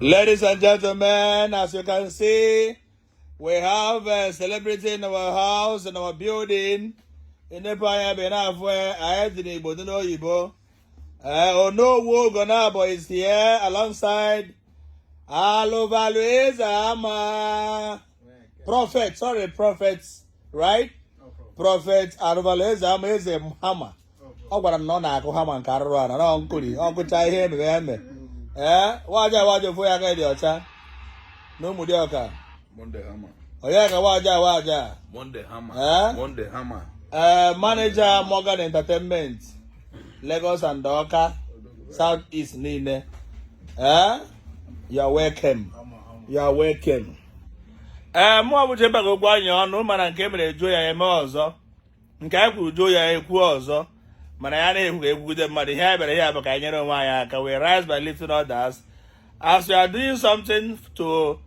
Ladies and gentlemen, as you can see, we have a celebrity in our house, in our building. Inepu anya bụ na-afụ anyị dị n'Igbo dị n'oyibo. Onowu Ogonabo is here alongside Aluvalu Ezeama. Prophet, sorry, prophet, right? Prophet Aluvalu Ezeama Eze Hama. Ọ gwara m na ọ na-akụ hama nke arụrụ ana na nkuri ọ kụcha ihe ememe eme. Ee, waja waja ofu ya aka dị ọcha na Ụmụdịọka. Monday Hammer. Onye ka waja waja? Monday Hammer. Eh? Monday Hammer. Manager Morgan Entertainment, Lagos and Awka, South East niile. You are welcome. You are welcome. Ee, mụ ọbụcha ebe okwu anyị ọnụ, mana nke mere juo ya eme ọzọ, nke anyị kwuru juo ya ekwu ọzọ, mana ya na-ekwu ka ekwugide mmadụ. Ihe anyị bịara ya bụ ka anyị nyere onwe anyị aka. We rise by lifting others. As you are doing something to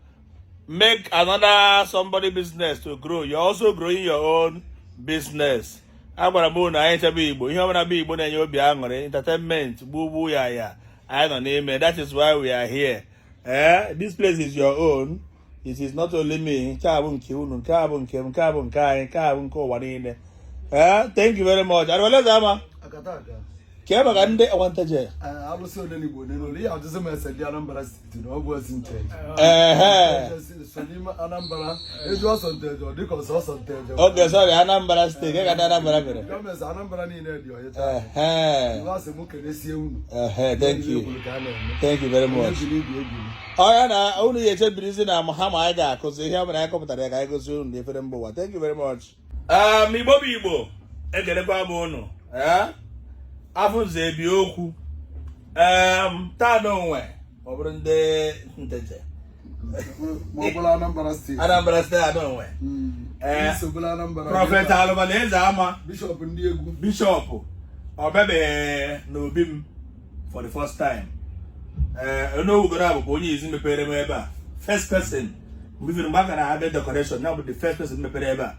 make another somebody business to grow, you're also growing your own business. Agwara m unu, anyị chebe Igbo, ihe ọbụla bụ Igbo na-enye obi aṅụrị, entertainment gbugbu ya ya anyị nọ n'ime. That is why we are here. This place is your own. It is not only me. Nke a bụ nke unu, nke a bụ nke m, nke a bụ nke anyị, nke a bụ nke ụwa niile. Thank you very much. Arụwaleze ama. Akata aka. Kee maka ndị ọnwanteje. Alụsị Odenigbo n'elu ihe ajụzi m ese ndị Anambra Steeti na ọ bụ ozi Nteje. So n'ime Anambra eju ọsọ Nteje, ọ dịka ọsọ ọsọ Nteje. Okay, sorry, Anambra Steeti ka ndị Anambra mere. Gọọmenti Anambra niile dị ọhịa. Ehe. Asị m kenesie unu. Ehe, thank you. Egwuru ka a na-eme. Thank you very much. Ebili ibi ebili. Ọya na unu ya echebirizi na hama anyị ga-akụzi ihe ọ bụla anyị kọpụtara ya ka anyị gosi unu n'efere mba ụwa. Thank you very much. Igbo bụ Igbo, ekelekwa m unu. Ee, afọ nze ebi okwu. Taa n'onwe ma ọ bụrụ ndị Nteje. Ma ọ bụla Anambra Steeti. Anambra Steeti anonwe. Ee. Nsogbula Anambra. Prophet Alụbala Eze Ama. Bishọp ndị egwu. Bishọp ọbịabeghị n'obi m for the first time. Ee, Onowugoro bụ onye izi mepere m ebe a, first person mgbe mgbe a ka na-abịa decoration ya bụ the first person mepere ebe a,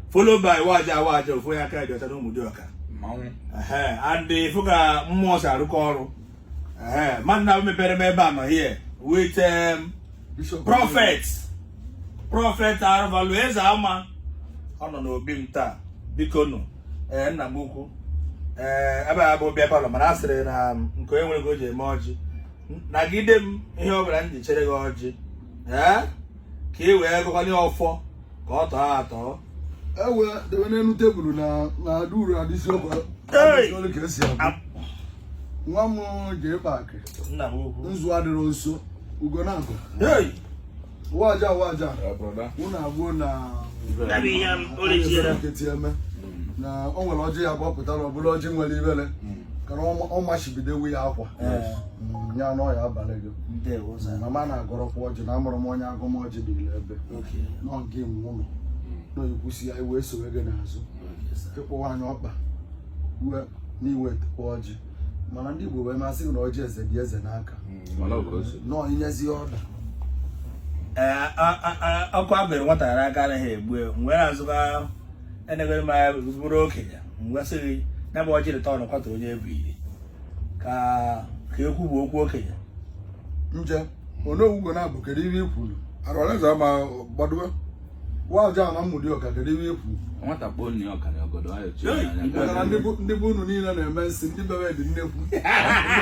followed by waja waja ofu onye aka dị ọcha na Ụmụdịọka. Mmanwụ. Ehe, and ịfụ ka mmụọ si arụkọ ọrụ. Ehe, mmadụ na mepere m ebe a nọ here with Bishọp. Prophet Arụvalụ Eze Ama, ọ nọ n'obi m taa. Biko nụ, ee, nna m ukwu, ee, ebe a bụ bịa parlour, mana a sịrị na nke onye nwere ka o ji eme ọjị, nagide m ihe ọ bụla m ji chere gị ọjị, ee, ka ị wee gụkwanye ọfọ ka ọ tọọ atọ. Ewe debe n'elu tebụl na uru adịsi ọkwa. Hey! Adịsi ka esi abụ nwa m jee paakị. Nna m ukwu. Nzu adịrọ nso ugo na agụ. Hey! Waja waja. Ya brother. Unu abụọ na Ya bụ ihe m o rechiere. nkịtị eme na o nwere ọjị ya gbapụtara, ọ bụrụ ọjị nwere ibere ka na ọ machibidowe ya akwa. Ya na ọya abalị gị. Ndewo sir. Mama na-agọrọkwa ọjị na amụrụ m onye agụmọjị dịrị ebe nọ nke nwe ụlọ nọ ekwusi ya wee sowe gị n'azụ. Ịkpụwa anyị ọkpa uwe n'iwetekwa ọjị, mana ndị Igbo wee masị gị na ọjị eze dị eze n'aka. Mana ọ ka o si. Nọọ inyezi ọda. Ee, ọkụ abịrị nwata n'aka anaghị egbu ya. Mgbe na-azụka enegoro m anya bụrụ okenye, mgbe sị gị ya bụ ọjị rịta ọnụ kwata onye ebu iri ka ka ekwu bụ okwu okenye. Nje onowugo na abụ, kedu ihe i kwuru? Arụwalaeze Ama gbadowe. Waja na mmụdị ọka, kedu ihe i kwuru? Nwata kpọọ nne ya ọkara ọgọdọ ayọ chi Hey! n'anya. Maka na ndị bụ unu niile na-eme nsị, ndị bebe dị nnekwu, ndị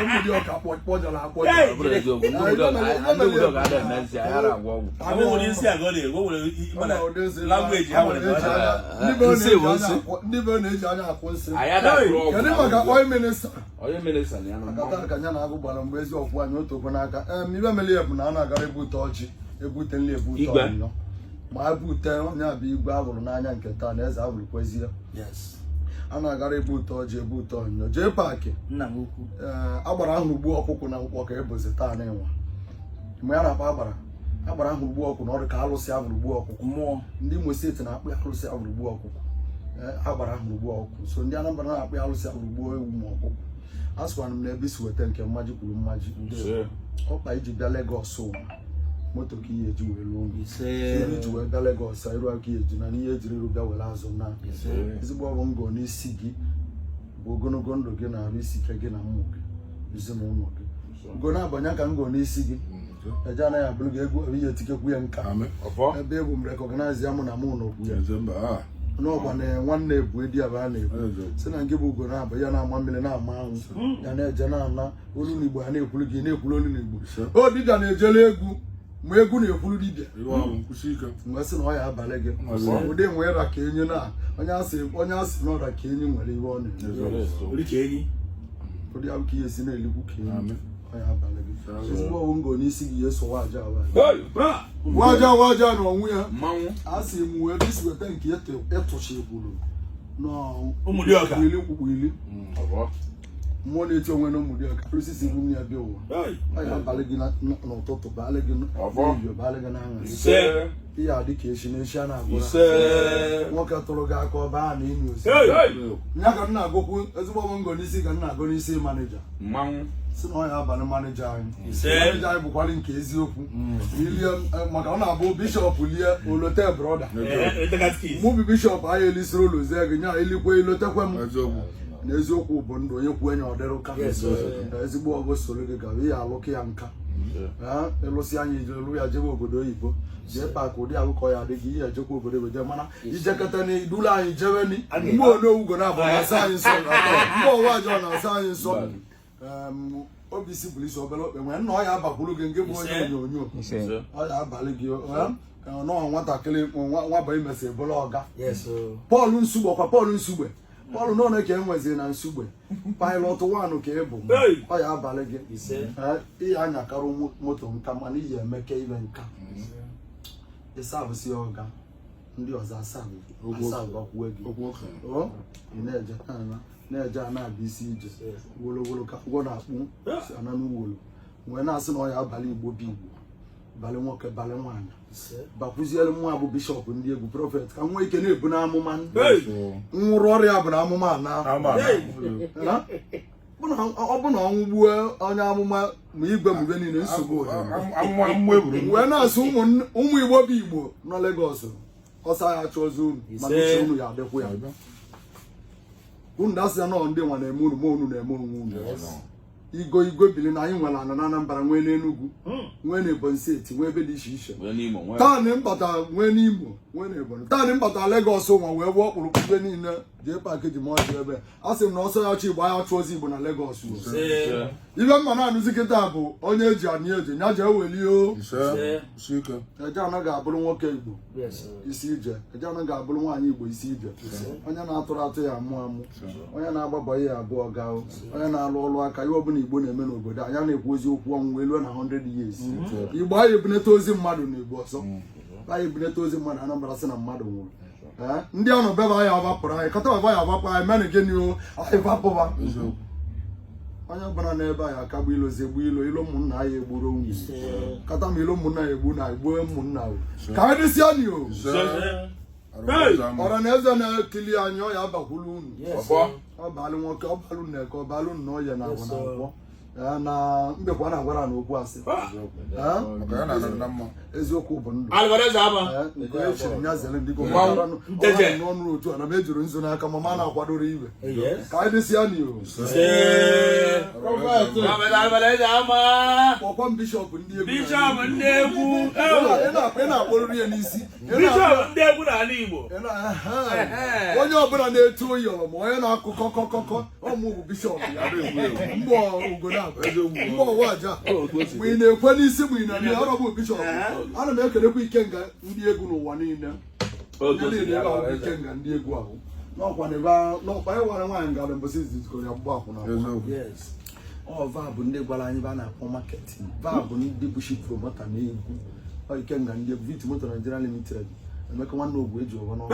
mmụdị ọka kpọjọrọ akpọjọ. Hey! Ọ bụrụ eziokwu, ndị obodo ga ada eme nsị, anyị ara agwọ ọgwụ. Ọ nwere isi aga ọ na-egwu, o nwere mana language ha nwere ka ọ na- Ndị be Nsị bụ nsị. ndị be na-eji anya akwụ nsị. Anyị ada akwụrụ ọgwụ. Kedu maka oil minister? Onye minister na ya nọ. Akata aka ya na agụ gbara mgbe ezi ọkwụ anyị otokwu n'aka. Ibe mere ya bụ na a na-agara ebute ọjị, ebute nri, ebute Igwe. onyinyo, ma ebute onye a bụ igwe abụrụ n'anya nke taa na eze abụrụkwezie. A na-agara ebute ọjị, ebute onyinyo, jee paakị. Nna m ukwu. Ee, agbara ahụ ugbu ọkụkụ na mkpọ ka ebozi taa n'ịnwa mgbe ya na-akpọ agbara agbara ahụ ugbu ọkụ na ọrụ ka alụsị ahụrụ ugbu ọkụkụ. Mmụọ. Ndị Imo Steeti na-akpụ ya alụsị ahụrụ ugbu ọkụkụ. Ee, agbara ahụrụ ugbu ọkụkụ, so ndị Anambra na-akpụ ya alụsị ahụrụ ugbu ewu ma ọkụkụ. A sịkwana m na ebe isi weta nke mmaji kwuru mmaji. Ọkpa iji bịa Legọs ụwa moto ka ihe eji wee ruo ụlọ. Ise. Iru iji wee bịa Legọs, iru aka eji na n'ihe ejiri iru bịa were azụ na ezigbo ọrụ ngọ n'isi gị bụ ogologo ndụ gị na arụ isi ike gị na mmụ gị, ezinụlọ gị ugo na-abanye ka ngọ n'isi gị. Eje anaghị abụrụ gị egwu ihe etikekwu ya nka. Amen. Ọfọ. Ebe egwu m recognize ya, mụ na mụ na okwu ya. Eze mba. Ah. N'ọkwa na nwanne ebu edi aba a na-ekwu Eze. si na nke bụ ugo na-abụ ya na-ama mmiri na-ama anwụ ya na-eje na-ana olu n'Igbo, ya na-ekwuru gị, na-ekwuru olu n'Igbo. O dibịa na-ejele egwu ma egwu na-ekwuru dibịa. Iwe ọrụ nkwụsị ike. Mgbe sị na ọ ya abalị gị ụdị nwee ra ka enyi na onye asị na ọra ka enyi nwere ihe ọ na-eme. Ori ka enyi. Ụdị ahụ ka ihe si na-elikwu ka enyi. Amen. Ọ ya abalị gị ezigbo ọwụ ngo n'isi gị ya eso waja Hey! waja waja na onwe ya. Mmanwụ. A sị m wee ebe isi weta nke ịtụchi gburu Ụmụdịọka. ili kwukpu ili. Ọfọ. Mmụọ na-eti onwe na Ụmụdịọka osisi bụ nne ya bịa ụwa. Hey! Ọ ya abalị gị n'ụtụtụ, balị gị Ọfọ. n'ehihie, balị gị n'aṅụrị. Ise. Ihe a dị ka echi na echi a na-agwụra. Ise. Nwoke tụrụ gị aka ọba a na enyi ozi. Hey! Ya ka m na-agụkwu ezigbo ọgbọ ngo n'isi, ka m na-agụ n'isi manager. Mmanwụ. Si na ọ ya abalị manager anyị. Ise. Manager anyị bụkwara nke eziokwu ilie, maka ọ na-abụ bishọp lie olote brother. Eh, katkis. Mụ bụ bishọp anyị elisiri ụlọ zie gị nya elikwe ilotekwe m. Eziokwu. Na eziokwu bụ ndụ, onye kwuo enye ọ dịrị ụka. Ezigbo ọgụ soro gị gawa ihe alụkị ya nka. Ee, ịlụsị anyị ije lụ ya jebe obodo oyibo jee pack ụdị ahụ ka ọ ya dị gị ihe ejekwa obodo oyibo jee, mana ijekọta na idula anyị jebe ni mgbe onowugo na-abụ na-asa anyị nsọ, mgbe ọwa ajọ na-asa anyị nsọ. Obi si bụrụ isi obere okpe nwee nna ọ ya abakwuru gị nke bụ onye onyonyo ọ ya abalị gị nọọ nwatakịrị nwaba imesi bụrụ ọga. Yes. o. Paul Nsugbe, ọkwa Paul Nsugbe, Paul n'one ka e nweziri na Nsugbe, pilot 1 ka ị bụ. Hey! Ọ ya abalị gị. Ise. Ee, ihe anyakarụ moto nka, mana iyi emeke ibe nka ịsabụsi ọga ndị ọzọ asabụ gị. Okwu okenye. O ị na-eje na na-eje a na-abịa isi ije wolowolo ka ụgwọ na-akpụ si ana n'uwolo wee na-asị na ọ ya abalị Igbo bụ Igbo, balị nwoke, balị nwaanyị. Ise. Bakwuziere nwa bụ bishọp ndị egwu, prophet, ka m nwee ike na-ebu n'amụma. Hey! Nwụrụ ọrịa bụ na amụma ana. Ama. Hey! Na? Ọ bụ na ọnwụ gbuo onye amụma ma igwe mgbe niile nsogbu ohere. Amụma amụma eburu. Wee na-asị ụmụ Igbo bụ Igbo nọ Legọs ọsọ ya achọ ozu unu, mana uche unu ya adịkwu ya unu dasị ya nọ ndị nwa na-eme unu ma unu na-eme onwe unu igo igwe bili na anyị nwere ana na Anambra, nwee n'Enugu, nwee na Ebonyi steeti, nwee ebe dị iche iche. Nwee n'Imo, nwee. Taanị mbata nwee n'Imo, nwee n'Ebonyi, taanị mbata Legọs nwa wee gbuo ọkpụrụkpụ ibe niile jee pack ji ma ọjị ebe a sị m na ọsọ ya chọ Igbo anya chụọ ozi Igbo na Legọs o. Ise. Ibe mma na-anụzi kịta bụ onye eji anị eji ya jee welie o. Ise. Ise. Isi ike. Eje anaghị abụrụ nwoke Igbo Yes. isi ije, eje anaghị abụrụ nwaanyị Igbo isi ije. Onye na-atụrụ atụ ya amụ amụ, onye na-agbabọ ya abụọ gaa, onye na-alụ ọlụ aka, ihe ọbụla Igbo na-eme n'obodo anyị na-ekwu ozi okwu ọnwụ wee luo na 100 years. Igbo anyị ebuneta ozi mmadụ na Igbo ọzọ anyị ebuneta ozi mmadụ Anambra sị na mmadụ nwụrụ. Ee, ndị anọ bebe anyị agbapụrụ anyị kọta baba anyị agbapụ anyị mere gịnị o anyị gbapụba onye ọbụla n'ebe anyị akagbu ilozi egbu ilo ilo ụmụnna anyị egburu nwunye kata ma ilo ụmụnna ya egbu na egbuo ụmụnna o ka anyị dịsịa ni o. Ise. Hey! Ọra na eze na-ekili anyị ọ ya abakwulu unu. Ọfọ. Ọ balụ nwoke, ọ balụ nneke, ọ balụ nna ọya na agwụ na nkwọ. Ee, na mbekwa na-agwara na okwu asị. Ee, Maka ya na na mma. Eziokwu bụ ndụ. Alvarez ama. Ee, nke onye chiri ya zere ndị Mmanwụ. Nteje. n'ọnụ otu a na m ejuru nzu n'aka ma ma na-akwadoro ibe Yes. ka anyị dịsịa ni o. Ise. Alvarez ama. Kpọkwa m bishọp ndị egwu. Bishọp ndị egwu. Ị na-akpọrịrị ya n'isi. Bishọp ndị egwu n'ala Igbo. Onye ọbụla na-etu oyọrọ ma onye na-akụ kọkọkọkọ ọmụ bụ bishọp ya mgbe ugo mgbe ọwa aja mgbe ị na-ekwe n'isi mgbe ị na-eme ọrụ bụ bishọp. Ana m ekelekwa ikenga ndị egwu n'ụwa niile, onye niile ebe ahụ bụ ikenga ndị egwu ahụ n'ọkwa na ebe n'ọkwa ịwara nwaanyị gara mbọsị izizikọrọ ya mgbe akwụna. Eziokwu. Yes. Ọ va bụ ndị gwara anyị ebe a na-akpọ marketing, va bụ ndị bụ chief promoter na egwu. Ọ ikenga ndị egwu Vit Motor Nigeria Limited, Emeka nwanne Ogwu eji ọgọ n'ọnụ.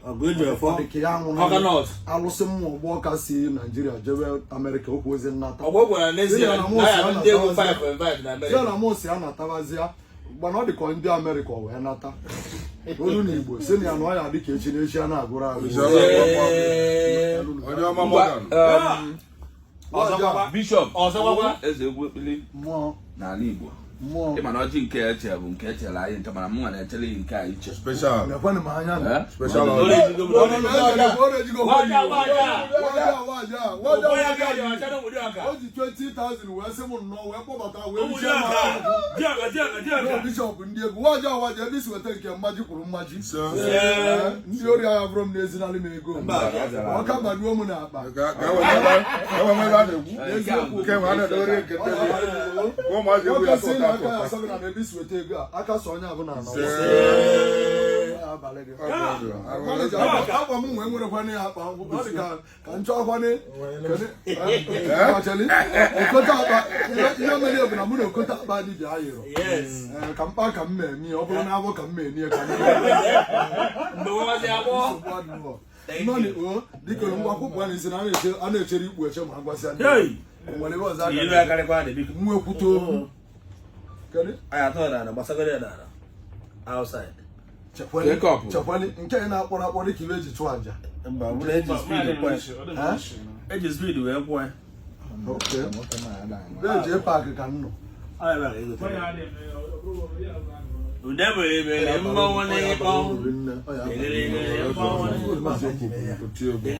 Ọgụ eji ọfọ. Ọ dị ka ya anwụ Ọga North. alụsị mmụọ ọgbọ ọka si Naijiria jebe Amerịka okwu ozi nnata. Ọgbọ gwara n'ezie Sị na mụ na si ya ndị egwu anatabazie. 5 and 5 na Sị Amerịka. na mụ si anatabazia gbana ọ dị ka ndị Amerịka ọ wee nata olu na Igbo si na ya na ọ ya dị ka echi na echi a na-agụrụ agụ. Ee. Onye ọma Morgan. Ọzọkwakwa. Bishọp. Ọzọkwakwa. Eze egwu ekpili Mmụọ n'ala Igbo. Mmụọ. Ị ma na ọjị nke eche bụ nke echere anyị nche, mana mụnwa na-echere gị nke a iche. Special. Nekwanụ m anya nụ. Eh? Special Ọ ọjị. na-ejigo m n'ọjị. Ọ na-ejigo Waja, waja. Waja, waja, waja, Onye waja. aka ji ọcha na ụmụ ọka. O ji 20,000 wee sị m nnọọ, wee kpọbata wee Ụmụ richie m ọka. ahụ. Ji ọka, ji ọka, ji ọka. Bishọp ndị egwu, waja, waja, ebe isi weta nke mmaji kwuru mmaji. Ise. Ee, ndị ori agha bụrụ m na-ezinalị m ego m. Mba, Ọka gbaduo m n'akpa. Ka ka e wee ebe a na-ekwu. Eziokwu. Nke nwe a na-edowere nke ndị egwu. Ka ụmụazị egwu ya Nwoke sị na tụta aka ya tụta. asọ gị na ebe isi weta ego a, aka sọ onye abụla na abalị gị. Manager, akwa m nwee nwerekwana ya akpa ọ dị ka ka m chọọkwanị kedu okote akpa ihe mere bụ na mụ na okote akpa dibịa ayịrọ. Yes. Ee, ka mkpa ka m na-eme ọ bụrụ na abụ ka m na-enye ka m Mgbe nwazi agbọ. nsogbu adịrọ. Nnọọ o dịka ngwa akwụkwọ na isi na a na-echere ikpu eche ma agwasịa ndị Hey! nwere ebe ọzọ a Ilu ga- akarịkwa dị biko. nwa ekwute okwu. Kedu? Anyị atọ n'ala, gbasagoro ya n'ala. Outside. Chekwali, Take up. chekwali nke ị na-akpọrọ akpọ dịka ibe eji chụọ àjà. Mba, ọ bụrụ eji speed kwụọ ya. Eji speed wee kwụọ ya. Okay. Ebe eji paakị ka m nọ. Ọ ya bịara egotere. Ude bụ ebele mmọnwụ n'ịkpọ. Ọ ya abalị. Egere egere mmọnwụ. Oti egwu.